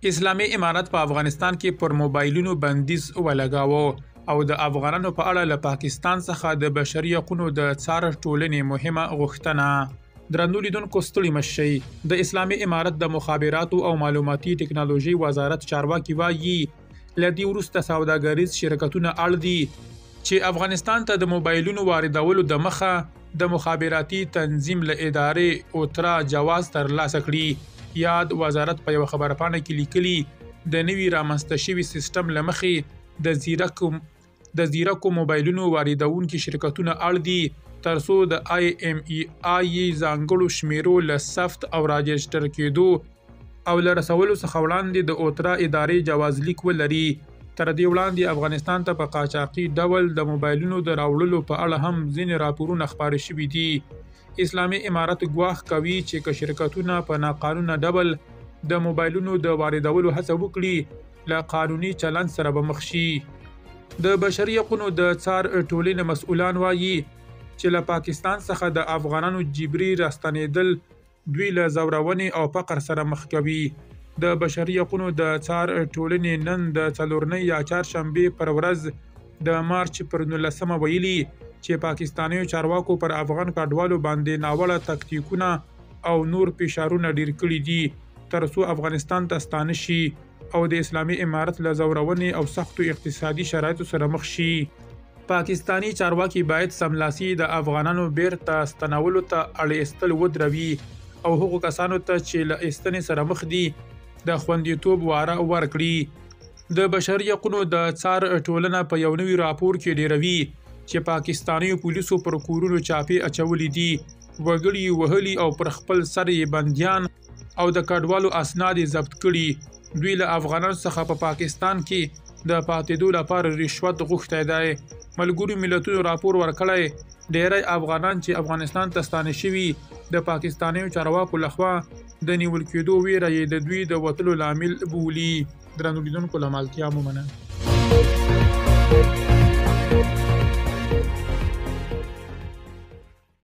اسلامي امارت په افغانستان کې پر موبایلونو بندیز ولګاوه او د افغانانو په اړه له پاکستان څخه د بشري حقونو د څار ټولنې مهمه غوښتنه. درنو لیدونکو، ستړي مه شئ. د اسلامي امارت د مخابراتو او معلوماتي ټکنالوژۍ وزارت چارواکي وايي، له دې وروسته سوداګریز شرکتونه اړ دي چې افغانستان ته د موبایلونو واردولو د مخه د مخابراتي تنظیم له ادارې اوترا جواز ترلاسه کړي. یاد وزارت په یوه خبرپاڼه کې لیکلي، د نوي رامنځته شوي سیسټم له مخې د ځیرکو موبایلونو واردوونکي شرکتونه اړ دي ترڅو د آی ایم ای آی ځانګړو شمیرو له ثبت او راجسټر کېدو او له رسولو څخه وړاندې د اوترا ادارې جواز لیک ولري. تر دې وړاندې افغانستان ته په قاچاقي ډول د موبایلونو د راوړلو په اړه هم ځینې راپورونه خپاره شوي دي. اسلامي امارت ګواښ کوي چې که شرکتونه په ناقانونه ډول د موبایلونو د واردولو هڅه وکړي، له قانوني چلند سره به مخ شي. د بشري حقونو د څار ټولنې مسؤلان وايي چې له پاکستان څخه د افغانانو جبري راستنېدل دوی له ځورونې او فقر سره مخ کوي. د بشري حقونو د څار ټولنې نن د څلورنۍ یا چهارشنبې پر ورځ د مارچ پر 19مه ویلي چې پاکستانیو چارواکو پر افغان کډوالو باندې ناوړه تکتیکونه او نور فشارونه ډیر کړي دي ترڅو افغانستان ته ستانه شي او د اسلامي امارت له ځورونې او سختو اقتصادي شرایطو سره مخ شي. پاکستاني چارواکي باید سملاسي د افغانانو بیرته ستنولو ته اړ ایستل ودروي او هغو کسانو ته چې له ایستنې سره مخ دي د خوندیتوب واره ورکړي. د بشري حقونو د څار ټولنه په یو نوي راپور کې ډېروي چې پاکستانیو پولیسو پر کورونو چاپې اچولې دي، وګړي یې وهلي او پر خپل سر یې بندیان او د کډوالو اسناد یې ضبط کړي. دوی له افغانانو څخه په پاکستان کې د پاتېدو لپاره رشوت غوښتی دی. ملګرو ملتونو راپور ورکړی، ډیری افغانان چې افغانستان ته ستانه شوي د پاکستانیو چارواکو لخوا د نیول کېدو ویره یې د دوی د وتلو لامل بولي. درنو لیدونکو، له مالتیا مو مننه.